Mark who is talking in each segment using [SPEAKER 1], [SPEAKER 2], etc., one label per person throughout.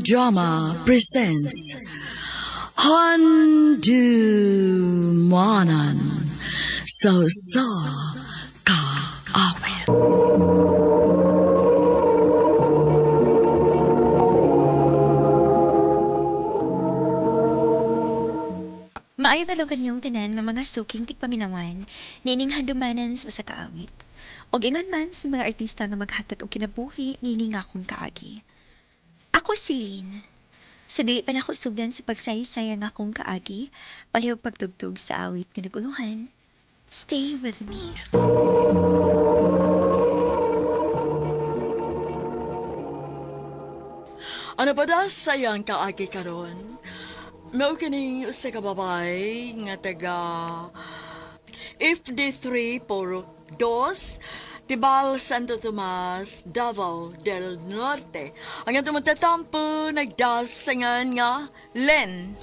[SPEAKER 1] Drama presents Handumanan sa Usa Ka Awit.
[SPEAKER 2] Maayong adlaw kaniyong tanan nga mga suking tigpaminawan niining handumanan sa usa ka awit. Og ingon man sa mga artista nga maghatag og kinabuhi niini nga akong kaagi. Ako si Lynn. Sa dili pa nako sugdan sa pagsaysay ang akong kaagi, palihog pagtugtog sa awit nga naguluhan. Stay with me.
[SPEAKER 1] Ano pa da sayang kaagi karon? Mao kining usa ka babae nga taga FD3 Purok 2, Tibal, Santo Tomas, Davao del Norte. Ang atong magtatampo nagdasangan nga Len.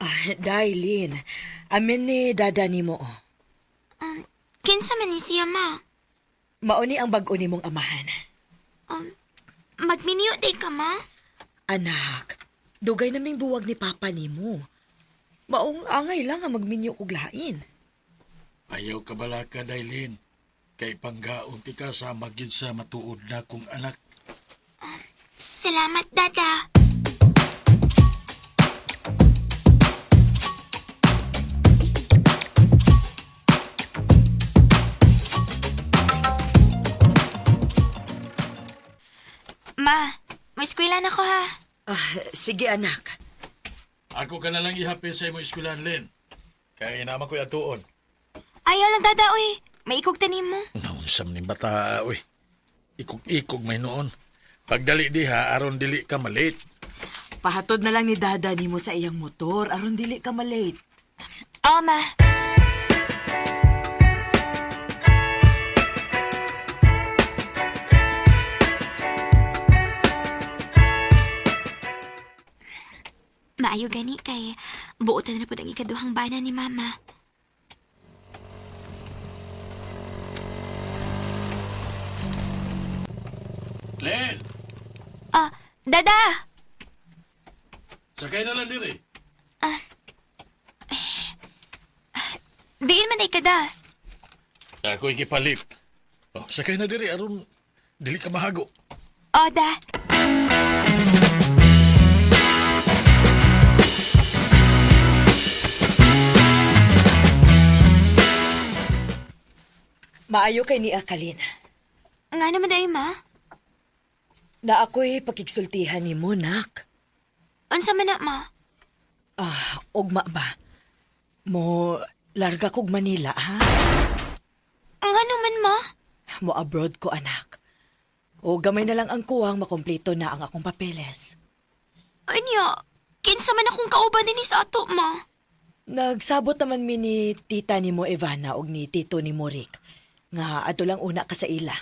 [SPEAKER 3] Ah, Dailin, amin ni dada nimo. Oh.
[SPEAKER 2] Kinsa man ni siya ma?
[SPEAKER 3] Mauni ang bag-o nimong amahan.
[SPEAKER 2] Magminyo day ka ma?
[SPEAKER 3] Anak, dugay naming buwag ni papa nimo. Maong angay lang ang magminyo kog lain.
[SPEAKER 4] Ayaw ka bala ka, Dailin. Kay panggaon ti ka sa magid sa matuod na kong anak.
[SPEAKER 2] Salamat, Dada. Ma, may eskwela na ko ha.
[SPEAKER 3] Ah, sige anak.
[SPEAKER 4] Ako ka na lang ihapit sa imong eskwelahan, Lin. Kay naman ko'y atuon.
[SPEAKER 2] Ayaw lang, Dada, oy. May ikog tanim mo.
[SPEAKER 4] Naunsam ni bata, uy. Ikog-ikog may noon. Pagdali diha, aron dili ka malate.
[SPEAKER 3] Pahatod na lang ni dada nimo sa iyang motor aron dili ka malate.
[SPEAKER 2] Oo, ma. Maayo gani kay buotan na pud ang ikaduhang bana ni Mama.
[SPEAKER 4] Lin!
[SPEAKER 2] Ah, Dada!
[SPEAKER 4] Sakay na lang diri.
[SPEAKER 2] Diin man ay kada.
[SPEAKER 4] Ako'y gipalit. Oh, sakay na diri, aron dili ka mahago.
[SPEAKER 2] O, da.
[SPEAKER 3] Maayo kay ni Akalin.
[SPEAKER 2] Nga naman day, ma.
[SPEAKER 3] Na ako'y pakigsultihan nimo, nak.
[SPEAKER 2] Unsa man na, ma?
[SPEAKER 3] Ah, ugma ba? Mo larga kog Manila, ha?
[SPEAKER 2] Nga naman, ma.
[SPEAKER 3] Mo abroad ko, anak. O gamay na lang ang kuwang makumpleto na ang akong papeles.
[SPEAKER 2] Anya, kinsa man akong kauban dinhi sa ato, ma.
[SPEAKER 3] Nagsabot naman mi ni tita ni mo Ivana og ni tito ni mo Rick nga ato lang una ka sa ila.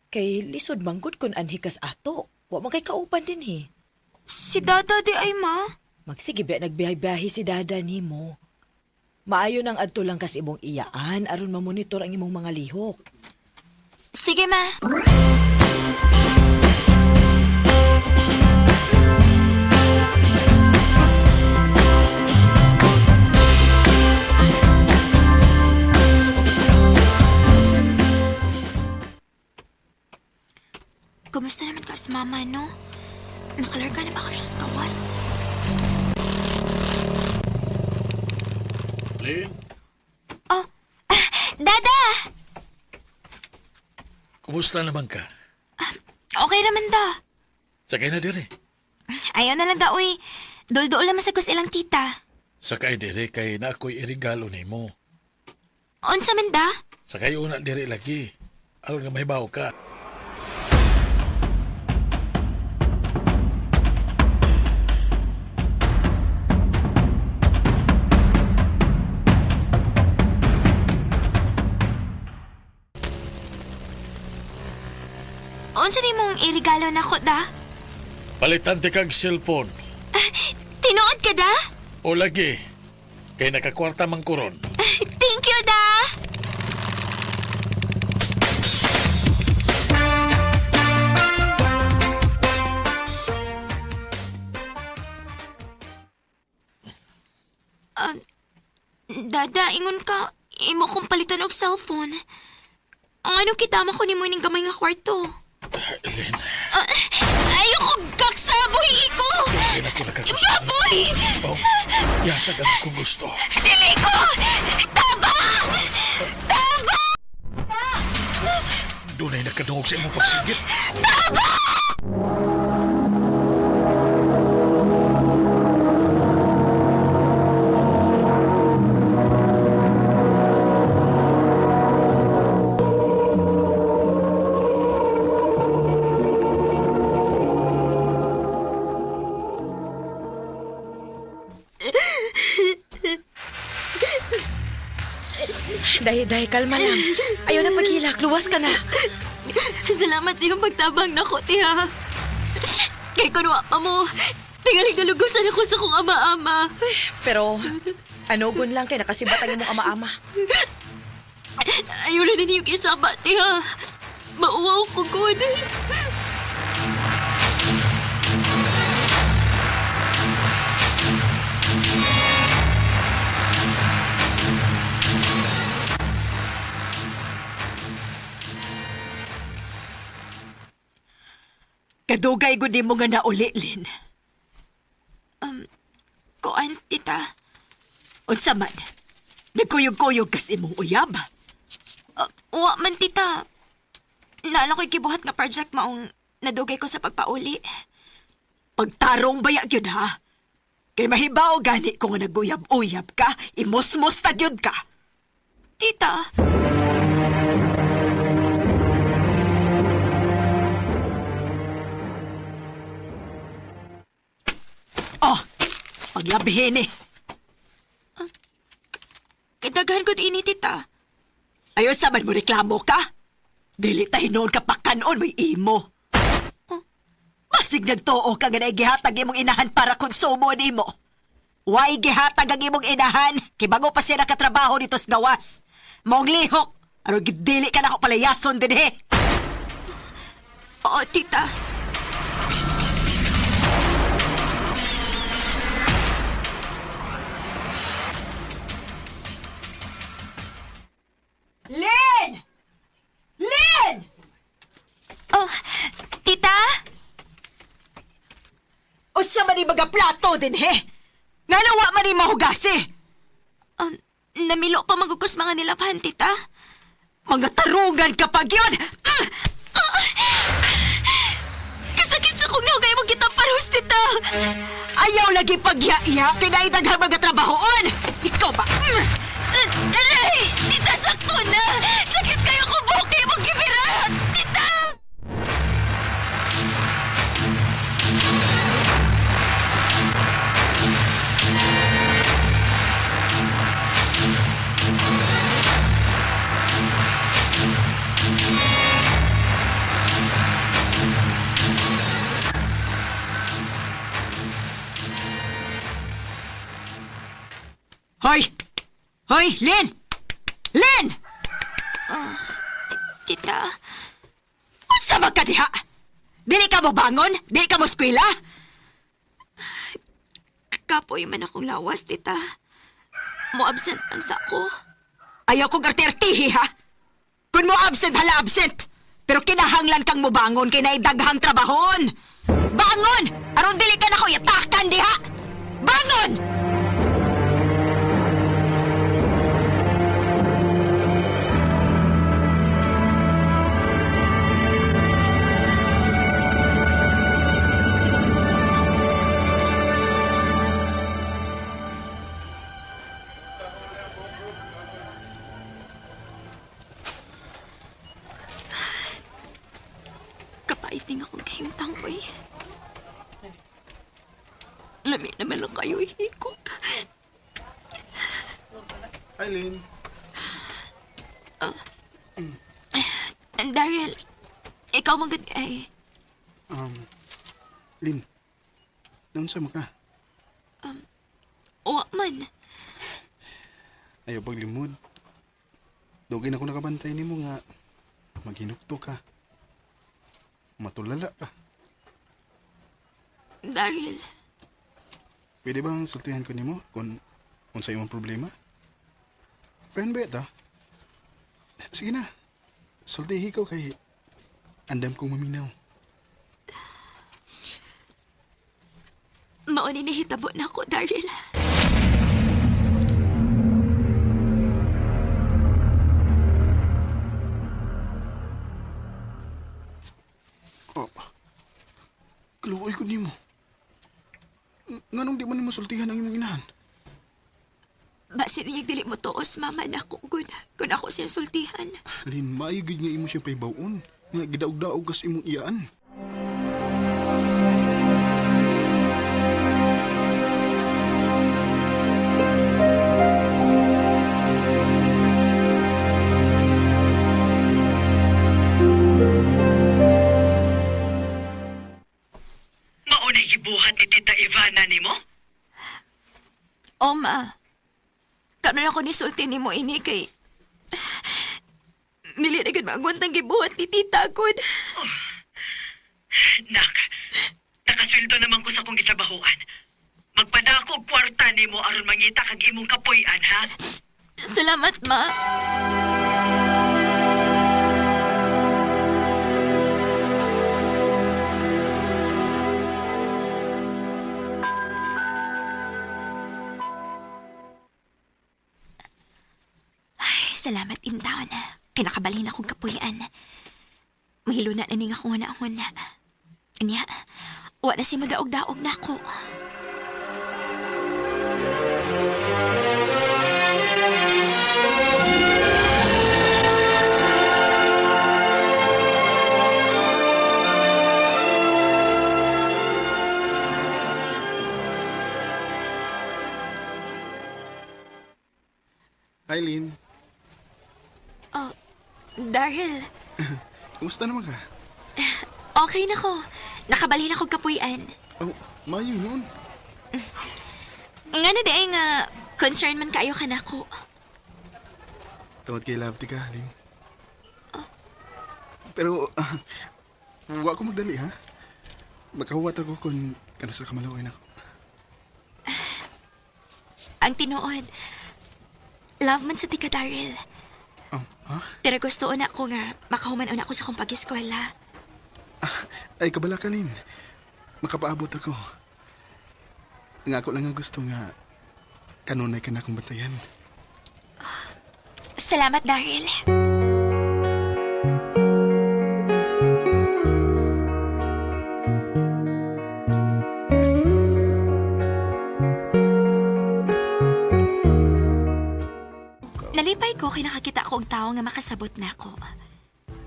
[SPEAKER 3] Kay lisod manggod kun anhi kas ato. Wa man kay kauban din he.
[SPEAKER 2] Si Dada di ay, ma.
[SPEAKER 3] Magsige ba nagbiyahe-biyahe si dada nimo. Maayo nang adto lang kas imong iyaan aron mamonitor ang imong mga lihok.
[SPEAKER 2] Sige, ma. Kumusta naman ka sa mama, no? Nakalarga na ba ka siya sa kawas?
[SPEAKER 4] Lin,
[SPEAKER 2] Oh, ah, Dada!
[SPEAKER 4] kumusta naman ka?
[SPEAKER 2] Okay naman da.
[SPEAKER 4] Sakay na diri.
[SPEAKER 2] Ayaw na lang da, uy. Dol-dol naman sa ilang tita.
[SPEAKER 4] Sakay diri kay na ako'y irigalo nimo.
[SPEAKER 2] Unsa man da?
[SPEAKER 4] Sakay una diri lagi. Aron nga mahibaw ka.
[SPEAKER 2] imong irigalo na ko, da?
[SPEAKER 4] Palitan ti kag cellphone.
[SPEAKER 2] Tinuod ka, da?
[SPEAKER 4] O lagi, kay nakakwarta man kuron.
[SPEAKER 2] Thank you, da! Ah, dada, ingon ka, imo kong palitan og cellphone. Ang anong kitama ko nimo ining gamay nga kwarto?
[SPEAKER 4] Lynn,
[SPEAKER 2] Ah, ayoko gaksa, buhi ko!
[SPEAKER 4] kaya na ko nakagusto.
[SPEAKER 2] Baboy!
[SPEAKER 4] Oh, yasag ang akong gusto.
[SPEAKER 2] Dili ko! Tabang! Tabang!
[SPEAKER 4] Dunay nakadungog sa imong pagsigit.
[SPEAKER 3] Dahi, dahi, kalma lang. Ayaw na paghilak, luwas ka na.
[SPEAKER 2] Salamat sa iyong pagtabang nako, tiha. Kay kunwa pa mo, tingaling nalugusan ako sa kong ama-ama.
[SPEAKER 3] Pero, anugon lang kay nakasibat ang imong ama-ama.
[SPEAKER 2] Ayaw na din yung isaba, tiha. Mauwaw ko, good.
[SPEAKER 1] Kadugay gud mo nga nauli, Lin.
[SPEAKER 2] Kuan, tita.
[SPEAKER 1] Unsa man? Nagkuyog-kuyog kas imong uyab.
[SPEAKER 2] Wa man, tita. Naala ko'y gibuhat nga project maong nadugay ko sa pagpauli.
[SPEAKER 1] Pagtarong baya gyud ha. Kay mahibaw gani ko nga naguyab-uyab ka, imosmos ta gyud ka.
[SPEAKER 2] Tita!
[SPEAKER 1] Oh, paglabihin eh.
[SPEAKER 2] Kadaghan ko ini, tita.
[SPEAKER 1] Ayon sa man mo reklamo ka? Dili ta hinuon ka pakanon may imo. Masig nagtuo ka nga naigihatag imong inahan para konsumo nimo. Way gihatag ang imong inahan kay bago pa siya nakatrabaho dito sa gawas. Maong lihok, aron gid dili ka nako palayason dinhi.
[SPEAKER 2] Oo, tita.
[SPEAKER 1] Lin! Lin!
[SPEAKER 2] Oh, tita?
[SPEAKER 1] Usa man ni mga plato dinhi. Ngano wa man ni mahugasi?
[SPEAKER 2] Oh, namilo pa magugos mga nilabhan, tita.
[SPEAKER 1] Mga tarungan kapag yun!
[SPEAKER 2] Kasakit sa kong nahugay mo kita parehas, tita.
[SPEAKER 1] Ayaw lagi pagyaya, kinaidaghang mga trabahoon! Ikaw ba?
[SPEAKER 2] Aray! Tita, sakto na! Sakit kayo kung bukay mo gibira! Tita!
[SPEAKER 1] Hoy! Hoy, Lin! Lin!
[SPEAKER 2] Tita,
[SPEAKER 1] Unsa man ka diha? Dili ka mo bangon? Dili ka mo eskwela?
[SPEAKER 2] kapoy man akong lawas, tita. Mo absent lang sa ako.
[SPEAKER 1] Ayaw kong arte-artihi, ha? Kung mo absent, hala absent! Pero kinahanglan kang mobangon kay naidaghang trabahoon! Bangon! Aron dili ka na ko yatakan diha! Bangon!
[SPEAKER 2] Kapait din akong kahimtang, boy. Lami naman lang kayo hikog.
[SPEAKER 5] Eileen.
[SPEAKER 2] And Daryl, ikaw man gud ay.
[SPEAKER 5] Lin, naunsa mo ka?
[SPEAKER 2] Wa man.
[SPEAKER 5] Ayaw paglimod. Dugay na ko nakabantay nimo nga maghinukto ka. Matulala ka.
[SPEAKER 2] Daryl,
[SPEAKER 5] Pwede bang sultihan ko nimo kung unsa imong problema? Friend ba ito? Sige na. Sultihi ko kay andam kong maminaw.
[SPEAKER 2] mao ni nahitabo na ako, Daryl.
[SPEAKER 5] Oh. Kaluoy ko nimo. Nganong di man nimo sultihan ang imong inahan?
[SPEAKER 2] Basin niya dili mo tuos, mama na ako, gun. Kun ako siyang sultihan.
[SPEAKER 5] Lin, maayo gyud nga imo siya pahibaw-on. Nga gidaog-daog kas imong iyaan.
[SPEAKER 1] Maunay gibuhat ni Tita Ivana nimo?
[SPEAKER 2] O, ma. Karon ako nisulti nimo ini kay... Mili na gud maagwantang gibuhat ni tita, gud.
[SPEAKER 1] Nak, nakasweldo naman ko sa akong gitrabahoan. Magpadako og kwarta nimo aron mangita kag imong kapuy-an, ha?
[SPEAKER 2] Salamat, ma. Ay, salamat, intaon. Kinakabalhin akong kapuyan. Mahilo na ning akong una-una. Anya, wa na si madaog-daog na ako.
[SPEAKER 5] Hi, Lin.
[SPEAKER 2] Oh, Daryl,
[SPEAKER 5] Kumusta naman ka?
[SPEAKER 2] okay na ko. Nakabalhin akong kapuyan.
[SPEAKER 5] Oh, maayo yun.
[SPEAKER 2] Nga na di ay nga, concern man kayo ka nako.
[SPEAKER 5] Tungod kay love ti ka, Lin. Pero, wa ko magdali, ha? Makahuwat ako kung kanasa kamalawin ako.
[SPEAKER 2] Ang tinuod, love man sa tika, Daryl.
[SPEAKER 5] Oh, ha?
[SPEAKER 2] Pero gusto na ako nga, makahuman una ako sa akong pag-eskwela.
[SPEAKER 5] Ay, kabala ka, Lin. Makapaabot ako. Nga ako lang nga gusto nga kanunay ka na akong bantayan.
[SPEAKER 2] Salamat, Daryl. Nalipay ko kay nakakita ko og tawo nga makasabot nako.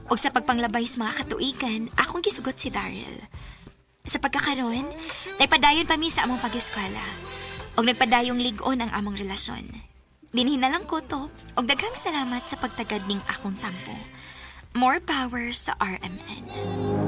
[SPEAKER 2] Og sa pagpanglabay sa mga katuigan, akong gisugot si Daryl. Sa pagkakaroon, nagpadayon pa mi sa among pag-eskwela. Og nagpadayong lig-on ang among relasyon. Dinhi na lang ko to, og daghang salamat sa pagtagad ning akong tampo. More power sa RMN.